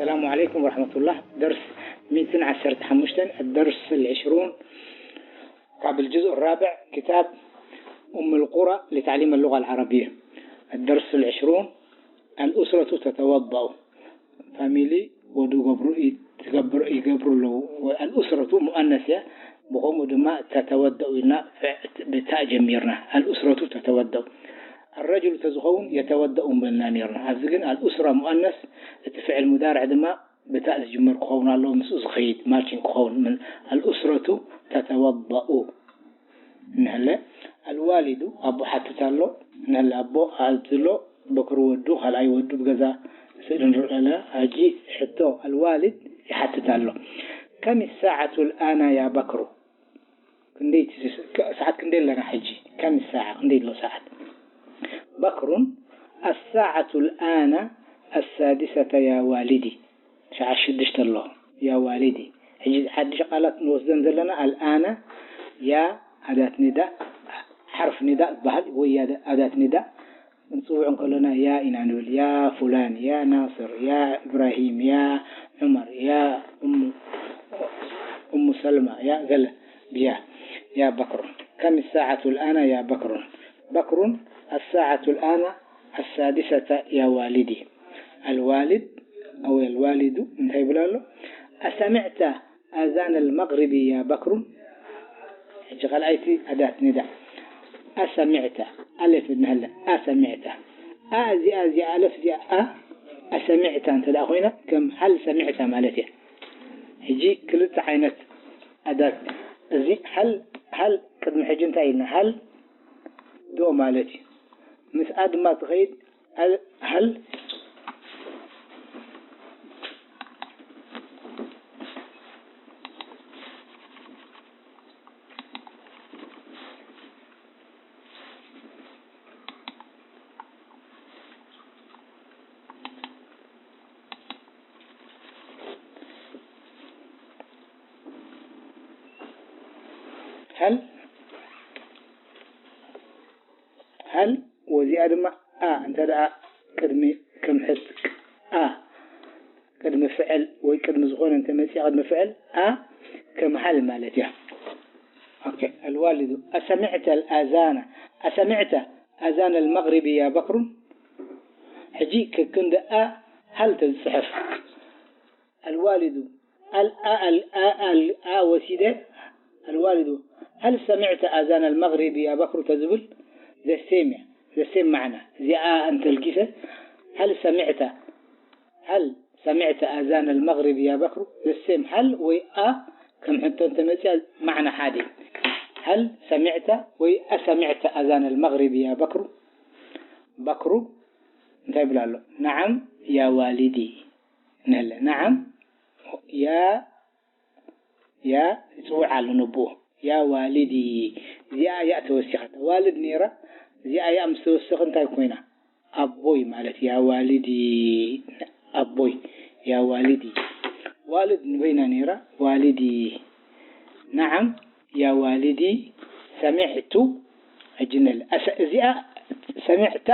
السلام عليكم ورحمة الله. درس مئتين عشرة حمشتن، الدرس العشرون، كتاب الجزء الرابع، كتاب أم القرى لتعليم اللغة العربية. الدرس العشرون، الأسرة تتوضأ. ፋሚሊ ወዱ ገብሩ ይ-፣ ትገብር-፣ ይገብሩ ኣለዉ። الأسرة مؤنث እያ። ብኸምኡ ድማ ተተወደኡ ኢልና ፍዕ-፣ ብታእ ጀሚርና። الأسرة تتوضأ። الرجل ተዝኸውን የተወደኡ ምበልና ነርና። ኣብዚ ግን الأسرة مؤنث፣ እቲ ፍዕል ሙዳርዕ ድማ ብታእ ዝጅመር ክኸውን ኣለዎ፣ ምስኡ ዝኸይድ ማችን ክኸውን። ምን الأسرة تتوضأ። እንሀለ الوالد ኣቦ ሓትት ኣሎ። እንሀለ ኣቦ ኣብዚ ኣሎ፣ በክሩ ወዱ፣ ካልኣይ ወዱ ብገዛ ስእሊ ንርኢ ኣለና። ሕጂ ሕቶ الوالد ይሓትት ኣሎ። كم الساعة الآن يا بكر؟ ክንደይ እቲ ስ-፣ ክ-፣ ሰዓት ክንደይ ኣለና ሕጂ? كم الساعة ክንደይ ኣሎ ሰዓት? بكر الساعة الآن السادسة يا والدي. ሰዓት ሽዱሽተ ኣሎ يا والدي። ሕጂ ሓድሽ ቃላት ንወስደን ዘለና الآن يا أداة نداء، حرف نداء ዝበሃል ወይ يا أداة نداء ክንጽውዕ እንከሎና يا ኢና ንብል። يا فلان، يا ناصر، يا إبراهيم، يا عمر، يا أم، أم سلمى، يا ገለ ብيا. يا بكر، كم الساعة الآن يا بكر؟ بكر، الساعة الآن السادسة يا والدي. الوالد أو الوالد እንታይ ይብል ኣሎ؟ أسمعت أذان المغرب يا بكر؟ ሕጂ ካልኣይቲ أداة نداء. أسمعت، ألف እንሀለ، أسمعت. ኣ እዚኣ፣ እዚኣ ألف እዚኣ ኣ، أسمعت እንተ ደኣ ኮይና ከም هل سمعت ማለት እያ። ሕጂ ክልተ ዓይነት أداة። እዚ هل، هل ቅድሚ ሕጂ እንታይ ኢልና؟ هل ዶ ማለት እዩ። ምስኣ ድማ ትኸይድ هل، هل هل، هل ወዚኣ ድማ ኣ እንተ ደኣ ቅድሚ ከም ሕት-፣ ኣ ቅድሚ ፍዕል ወይ ቅድሚ ዝኾነ እንተ መጺኣ ቅድሚ ፍዕል ኣ ከም هل ማለት እያ። ኦኬ፣ الوالد أسمعت الأذان، أسمعت أذان المغرب يا بكر؟ ሕጂ ከክንዲ ኣ هل ተዝጽሕፍ الوالد، الآ، الآ، الآ ወሲደ الوالد، هل سمعت أذان المغرب يا بكر ተዝብል the same እያ፣ the same ማዕና። እዚኣ እንተልጊሰ هل سمعت، هل سمعت أذان المغرب يا بكر، the same هل ወይ ኣ ከም ሕቶ እንተመጽያ ማዕና ሓደ። هل سمعت ወይ أسمعت أذان المغرب يا بكر؟ በክሩ እንታይ ይብል ኣሎ? نعم يا والدي። እንሀለ نعم يا يا ይጽውዕ ኣሎ ነቦኡ። يا والدي። እዚኣ ያእ ተወሲኻታ። ዋልድ ነይራ። እዚኣ ያእ ምስ ተወሰኸ እንታይ ኮይና? ኣቦይ ማለት። يا والدي ኣቦይ። يا والدي። ዋልድ ንበይና ነይራ። والدي። نعم يا والدي سمعت። ሕጂ ንል-፣ ኣሰ-፣ እዚኣ سمعت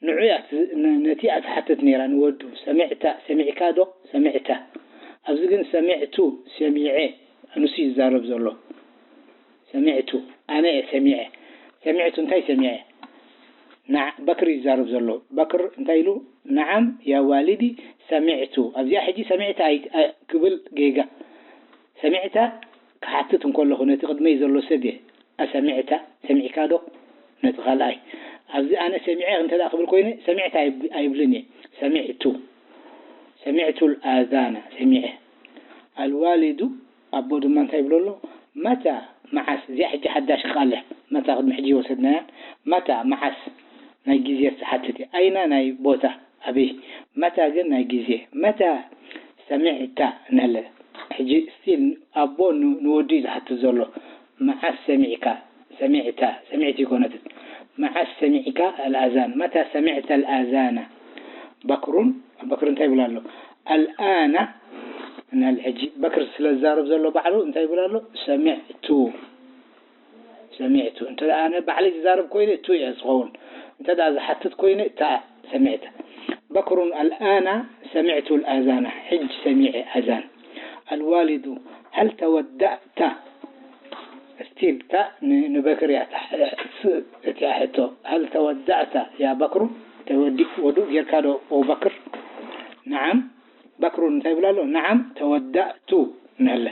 ንዑ እያ ት-፣ ን-፣ ነቲ እያ ትሓትት ነይራ ንወዱ። سمعت፣ ሰሚዕካ ዶ? سمعت። ኣብዚ ግን سمعت፣ ሰሚዐ። ንሱ እዩ ዝዛረብ ዘሎ። سمعت፣ ኣነ እየ ሰሚዐ። سمعت እንታይ ሰሚዐ? ንዓ-፣ በክር እዩ ዝዛረብ ዘሎ። በክር እንታይ ኢሉ? نعم يا والدي سمعت። ኣብዚኣ ሕጂ سمعت ኣይ-፣ ኣይ-፣ ክብል ጌጋ። سمعت ክሓትት እንከለኹ ነቲ ቅድመይ ዘሎ ሰብ እየ። أسمعت ሰሚዕካ ዶ? ነቲ ካልኣይ። ኣብዚ ኣነ ሰሚዐ እንተ ደኣ ክብል ኮይነ፣ سمعت ኣይብ-፣ ኣይብልን እየ። سمعت። سمعت الأذان ሰሚዐ። الوالد ኣቦ ድማ እንታይ ይብሎ ኣሎ? متى መዓስ? እዚኣ ሕጂ ሓዳሽ ቃል እያ። متى ቅድሚ ሕጂ ወሰድናያ። متى መዓስ? ናይ ግዜ ትሓትት እያ። أين ናይ ቦታ፣ ኣበይ? متى ግን ናይ ግዜ። متى سمعت እንሀለ። ሕጂ ስቲል ኣቦ ን-፣ ንወዱ እዩ ዝሓትት ዘሎ። መዓስ ሰሚዕካ? سمعت፣ سمعت ኣይኮነትን። መዓስ ሰሚዕካ الأذان؟ متى سمعت الأذان؟ በክሩን፣ በክር እንታይ ይብል ኣሎ? الآن እንሀለ። ሕጂ በክር ስለ ዝዛረብ ዘሎ ባዕሉ እንታይ ይብል ኣሎ? سمعت። سمعت። እንተ ደኣ ኣነ ባዕለይ ዝዛረብ ኮይነ ቱ እየ ዝኸውን። እንተ ደኣ ዝሓትት ኮይነ ታ እያ። سمعت። بكر الآن سمعت الأذان፣ ሕጂ ሰሚዐ ኣዛን። الوالد هل تودعت؟ ስቲል እታ ን-፣ ንበክር እያ እታ ሕ-፣ ስ-፣ እቲኣ ሕቶ። هل تودعت يا بكر؟ ተወዲ-፣ ወዱእ ጌርካ ዶ ኦ በክር? نعم። በክሩ እንታይ ይብል ኣሎ? نعم تودعت እንሀለ።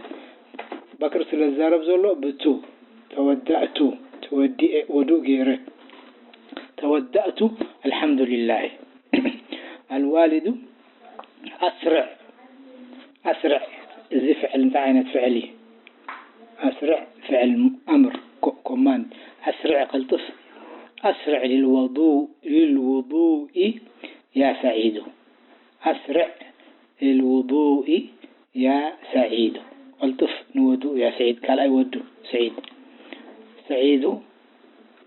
በክር ስለ ዝዛረብ ዘሎ ብቱ። ተወዳእቱ፣ ተወዲኤ፣ ወዱእ ገይረ። ተወዳእቱ፣ الحمد لله። الوالد أسرع، أسرع። እዚ ፍዕል እንታይ ዓይነት ፍዕል እዩ? أسرع ፍዕል ኣምር፣ ኮ-፣ ኮማንድ። أسرع ቀልጥፍ። أسرع للوضوء، للوضوء يا سعيد. أسرع للوضوء يا سعيد. ቀልጥፍ ንወዱእ ያ ሰዒድ፣ ካልኣይ ወዱ ሰዒድ። ሰዒዱ፣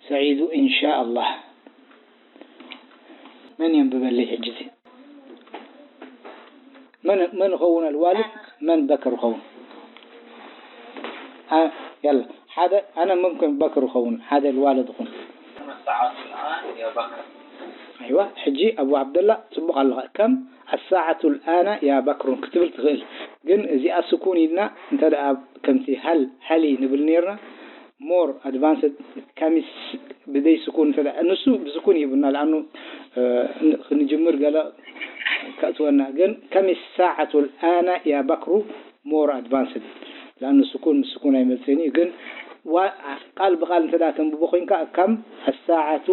ሰዒዱ إن شاء الله። መን የንብበለይ ሕጂ እዚ? መን፣ መን ይኸውን ኣልዋልድ? መን በክር ይኸውን? ኣ-፣ የላ፣ ሓደ ኣነ ሙምክን በክር ይኸውን፣ ሓደ ኣልዋልድ ይኹን። كم الساعة الآن يا بكر؟ ኣይዋ፣ ሕጂ ኣቡ ዓብደላ ጽቡቕ ኣለኻ። ከም الساعة الآن يا بكر ክትብል ትኽእል። ግን እዚኣ ስኩን ኢልና እንተ ደኣ ከምቲ هل፣ هل ንብል ነርና፣ ሞር ኣድቫንስድ ከሚስ ብደይ ስኩን እንተ ደኣ፣ ንሱ ብስኩን ይብና፣ ለኣኑ፣ እ፣ ክንጅምር ገለ ከእትወና። ግን كم الساعة الآن يا بكر ሞር ኣድቫንስድ፣ ለኣኑ ስኩን ምስ ስኩን ኣይመጽእን እዩ። ግን ዋ-፣ ቃል ብቃል እንተ ደኣ ተንብቦ ኮይንካ ከም الساعة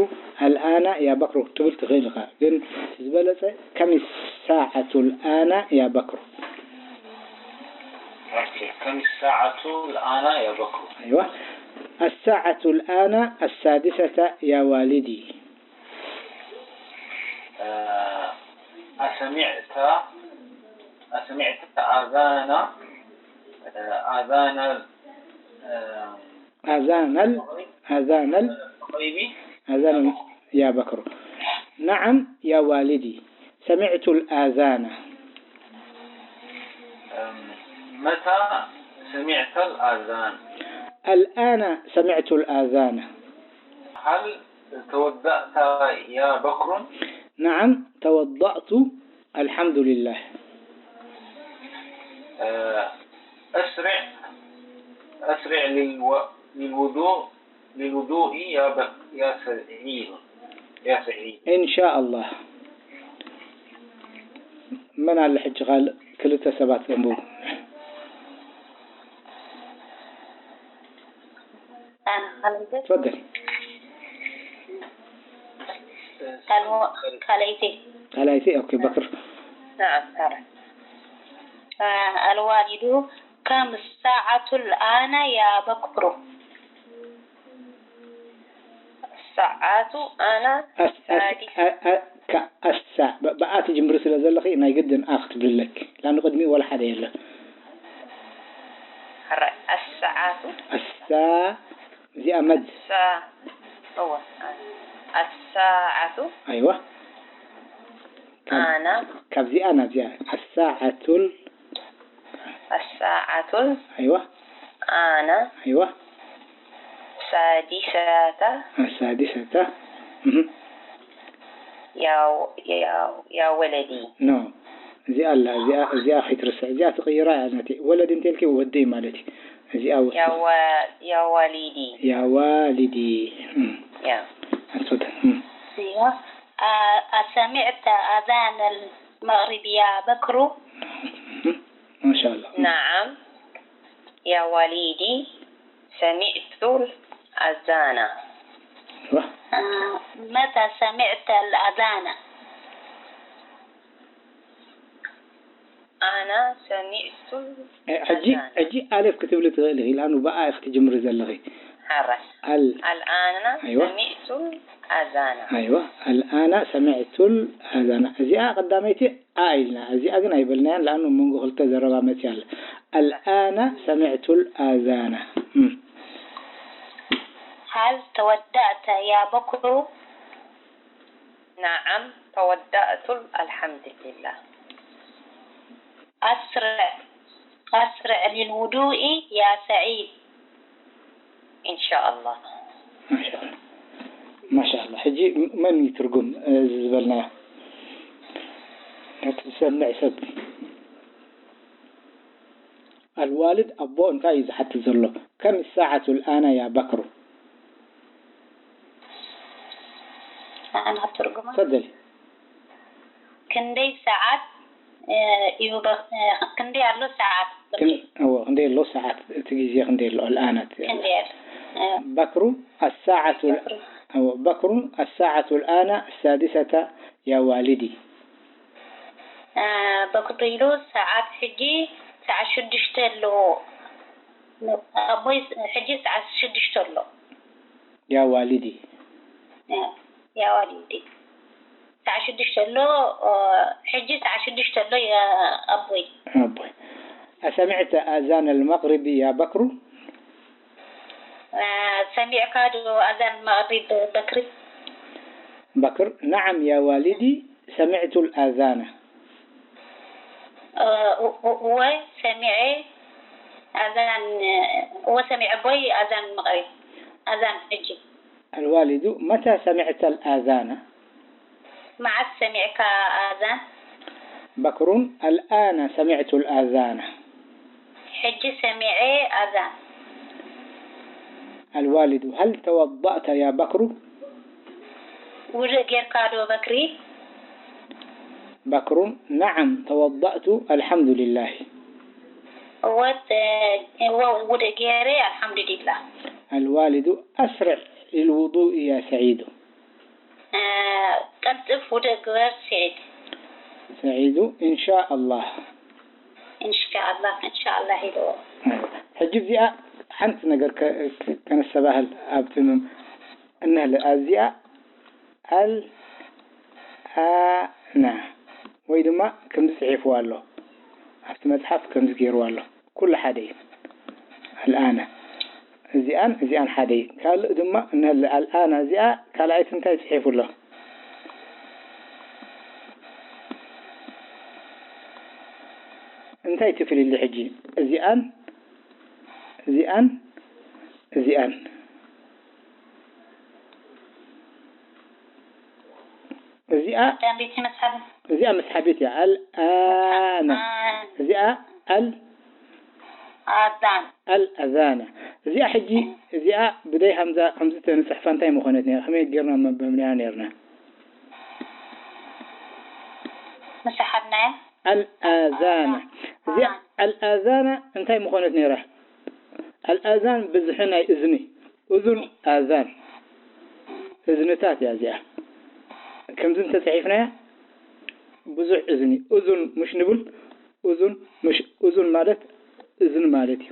الآن يا بكر ክትብል ትኽእል ኢኻ። ግን ዝበለጸ كم الساعة الآن يا بكر። أوكي. كم الساعة الآن يا بكر؟ أيوة. الساعة الآن السادسة يا والدي. آه، أسمعت، أسمعت آذان، آه، آذان، آه، أذان ال-، أذان ال-، المغرب؟ أذان ال-، يا بكر. نعم يا والدي، سمعت الآذان. آم، متى سمعت الآذان؟ الآن سمعت الآذان. هل توضأت يا بكر؟ نعم توضأت، الحمد لله. آه، أسرع، أسرع للو-، للوضوء، للوضوء يا بك-، يا سعيد، يا سعيد. إن شاء الله. መን ኣሎ ሕጂ ካልእ ክልተ ሰባት ዘንብቡ? ኣነ ካልኣይቲ። ትፈደል። ካልሞ-፣ ካልኣይቲ። ካልኣይቲ፣ ኦኬ፣ በክር። نعم، ካልኣይ። آه، الوالد كم الساعة الآن يا بكر؟ الساعة أنا ኣስ-፣ ኣስ-፣ سادسة. ኣ-፣ ኣ-፣ ካ-፣ ኣሳ፣ ብ-፣ ብኣ ትጅምሪ ስለ ዘለኺ ናይ ግድን ኣ ክትብሊ ኣለኪ። ላኑ ቅድሚኡ ወላ ሓደ የለን። حرة. الساعة. ኣሳ፣ እዚኣ መድ። الساعة. هو. الساعة. ኣይዋ። ካብ-፣ أنا. ካብዚኣ ናብዚኣ። ኣሳዓቱል። الساعة. ኣይዋ። أنا. ኣይዋ። سادسة. ኣሳዲሰታ። እህ። يا و-، يا، يا ولدي. ኖ። እዚኣ ኣላ፣ እዚኣ፣ እዚኣ ከይትርስዕ። እዚኣ ትቕይራ እያ ነቲ ወለድ እንተልኪ ወደይ ማለት እዩ። እዚኣ ወ-፣ يا و-، يا والدي. ያ ዋሊዲ። እም። يا. ኣንሶታ። እም። أيوة. أ-، أسمعت أذان المغرب يا بكر؟ እም። ማሻኣላ። نعم. يا وليدي، سمعت الأذان. ዋ። أ-، متى سمعت الأذان؟ أنا سمعت እ፣ ሕጂ፣ الأذان. ሕጂ ኣሌፍ ክትብሊ ትኽእሊ ኢኺ። ላኑ ብኣ ኢኺ ትጅምሪ ዘለኺ። حرة. ኣል-፣ الآن أيوة. سمعت الأذان. ኣይዋ፣ الآن سمعت الأذان። እዚኣ ቀዳመይቲ ኣ ኢልና፣ እዚኣ ግን ኣይበልናያን፣ ላኑ መንጎ ክልተ ዘረባ መፅያ ኣለ። الآن سمعت الأذان። እም። هل تودعت يا بكر؟ نعم، تودعت، الحمد لله. أسرع، أسرع للوضوء يا سعيد. إن شاء الله. ማሻኣላ። ማሻኣላ። ሕጂ መን እዩ ትርጉም፣ እ፣ እዚ ዝበልናዮ? እቲ ዝሰምዕ ሰብ። ኣልዋልድ ኣቦ እንታይ እዩ ዝሓትት ዘሎ? ከም ሳዓቱ ልኣና ያ በክሩ? ኣና ትርጉማ ተደሊ ክንደይ ሰዓት እዩ? ክንደይ ኣሎ ሰዓት? ክንደይ ኣሎ ሰዓት? እቲ ግዜ ክንደይ ኣሎ? ኣልኣና ክንደይ ኣሎ? በክሩ ኣሳዓቱ በክሩ ኣሳዓቱ ልኣና ኣሳድሰተ ያ ዋልዲ። በክሩ ኢሉ ሰዓት ሕጂ ሰዓት ሽዱሽተ ኣለዎ። ኣቦይ ሕጂ ሰዓት ሽዱሽተ ኣሎ። ያ ዋልዲ ያ ዋልዲ ሰዓት ሽዱሽተ ኣሎ። ሕጂ ሰዓት ሽዱሽተ ኣሎ። ኣቦይ ኣቦይ ኣሰሚዕተ ኣዛን ኣልመቅሪቢ ያ በክሩ? ሰሚዕካ ዶ ኣዛን መቅሪብ በክሪ? በክር ናዓም ያ ዋልዲ ሰሚዕቱ ልኣዛነ እወ ሰሚዐ ኣዛን እወ ሰሚዐ ኣቦይ ኣዛን መቕሪብ ኣዛን ሕጂ ኣልዋሊዱ መታ ሰሚዕተ ኣልኣዛነ መዓስ ሰሚዕካ ኣዛን በክሩን ኣልኣነ ሰሚዕቱ ኣልኣዛነ ሕጂ ሰሚዐ ኣዛን ኣልዋሊዱ ሀል ተወضእተ ያ በክሩ ውዱእ ጌርካ ዶ በክሪ በክሩን ናዓም ተወضእቱ ኣልሓምዱሊላሂ እወ እወ ውዱእ ጌረ ኣልሓምዱሊላህ ኣልዋሊዱ ኣስርዕ ልልውዱእ ያ ሰዒዱ ቀልጥፍ ውዱእ ግበር ስዒድ ሰዒዱ እንሻኣላህ እንሻኣላህ እንሻኣላህ ኢልዎ ሕጂ እዚኣ ሓንቲ ነገር ከነስተባህል ኣብቲ እንህለ እዚኣ ኣልኣና ወይ ድማ ከምዚ ፅሒፍዋ ኣሎ ኣብቲ መፅሓፍ ከምዚ ገይርዋ ኣሎ ኩሉ ሓደ እዩ ኣልኣና እዚኣን እዚኣን ሓደ እዩ ካልእ ድማ እንህለ ኣልኣና እዚኣ ካልኣይቲ እንታይ ፅሒፉ ኣሎ እንታይ ትፍልሊ ሕጂ እዚኣን እዚኣን እዚኣን እዚኣ እዚኣ መስሓቢት እያ ኣልኣና እዚኣ ኣል ኣዛን ኣልኣዛና እዚኣ ሕጂ እዚኣ ብደይ ሃምዛ ከምዚ ተንፅሕፋ እንታይ ምኾነት ነራ ከመይ ጌርና መበምንያ ነርና ምሰሓብናያ ኣልኣዛና እዚኣ ኣልኣዛና እንታይ ምኾነት ነራ ኣልኣዛን ብዝሒ ናይ እዝኒ እዙን ኣዛን እዝንታት እያ እዚኣ ከምዚ እንተፅሒፍናያ ብዙሕ እዝኒ እዙን ምሽ ንብል እዙን ምሽ እዙን ማለት እዝኒ ማለት እዩ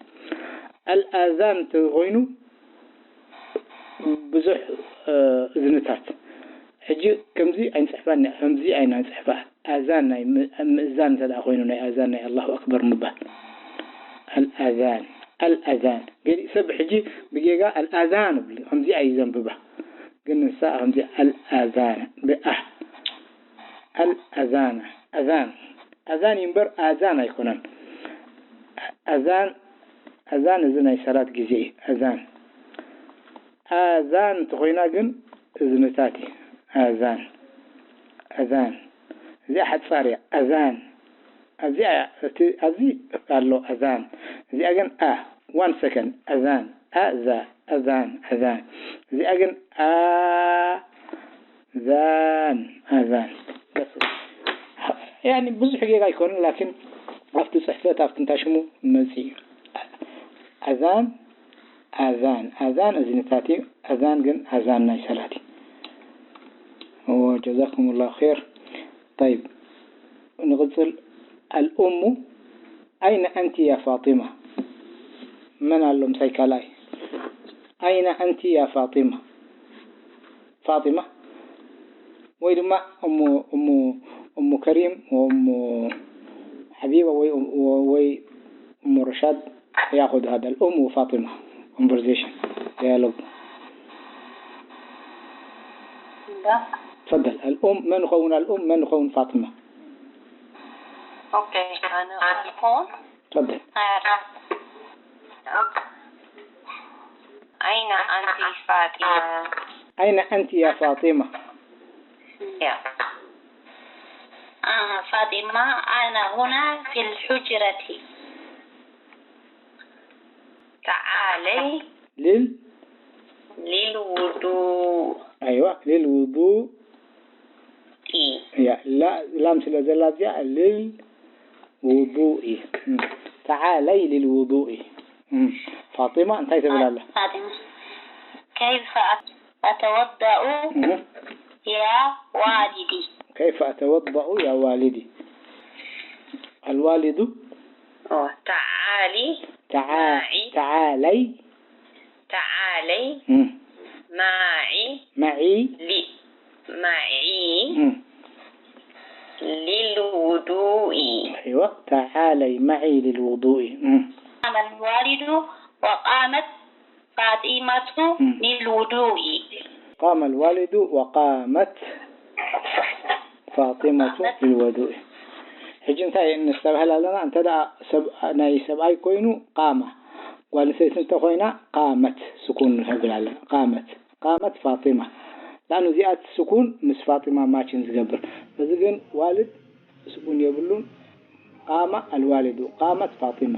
ኣልኣዛን እንተኮይኑ ብዙሕ እዝንታት ሕጂ ከምዚ ኣይንፅሕፋን ከምዚ ኣይናንፅሕፋ ኣዛን ናይ ምእዛን እንተ ኮይኑ ናይ ኣዛን ናይ ኣላሁ ኣክበር ምባል ኣልኣዛን ኣልኣዛን ገሊእ ሰብ ሕጂ ብጌጋ ኣልኣዛን ብል ከምዚ እዩ ዘንብባ ግን ንሳ ከምዚ ኣልኣዛን ብኣ ኣልኣዛን ኣዛን ኣዛን እዩ እምበር ኣዛን ኣይኮነን ኣዛን ኣዛን እዚ ናይ ሰላት ግዜ እዩ ኣዛን ኣዛን እንተኮይና ግን እዝንታት እዩ ኣዛን ኣዛን እዚኣ ሓፃር እያ ኣዛን ኣብዚኣ እቲ ኣብዚ ኣሎ ኣዛን እዚኣ ግን ኣ one second ኣዛን ኣዛ ኣዛን ኣዛን እዚኣ ግን ኣዛን ኣዛን ያኒ ብዙሕ ጌጋ ኣይኮነን ላኪን ኣብቲ ፅሕፈት ኣብቲ እንታይ ሽሙ መፂ እዩ ኣዛን ኣዛን ኣዛን እዝንታት እዩ ኣዛን ግን ኣዛን ናይ ሰላት እዩ ጀዛኩም ላሁ ር طيب نغزل الأم أين أنت يا فاطمة من قال لهم سيكالاي أين أنت يا فاطمة فاطمة ወይ ድማ እሙ እሙ እሙ ከሪም ወእሙ ሓቢባ ወይ ወይ እሙ ረሻድ ياخذ هذا الأم وفاطمة conversation dialogue تفضل الأم من يكون الأم من يكون فاطمة اوكي انا اكون تفضل أين أنت فاطمة؟ أين أنت يا فاطمة؟ يا. آه، فاطمة، أنا هنا في الحجرة. تعالي ልል للوضوء. ኣይዋ ልል ውዱእ እያ ላ- ላም ስለ ዘላ እዚኣ ልል ውዱእ ተዓለይ ልል ውዱእ ፋጢማ እንታይ ትብል ኣላ فاطمة، كيف أت- أتوضأ يا والدي؟ كيف أتوضأ يا والدي الوالد تعالي تعا تعالي تعالي مم. معي معي ل معي مم. للوضوء. أيوة تعالي معي للوضوء مم. قام الوالد وقامت فاطمة للوضوء. قام الوالد وقامت فاطمة للوضوء ሕጂ እንታይ ነስተብህል ኣለና እንተ ደኣ ሰብ ናይ ሰብኣይ ኮይኑ ቃማ ጓል ኣንስተይቲ እንተኮይና ቃመት ስኩን ንብል ኣለና ቃመት ቃመት ፋጢማ ላኑ እዚኣ ስኩን ምስ ፋጢማ ማችን ዝገብር እዚ ግን ዋልድ ስኩን የብሉን ቃማ ኣልዋልዱ ቃመት ፋጢማ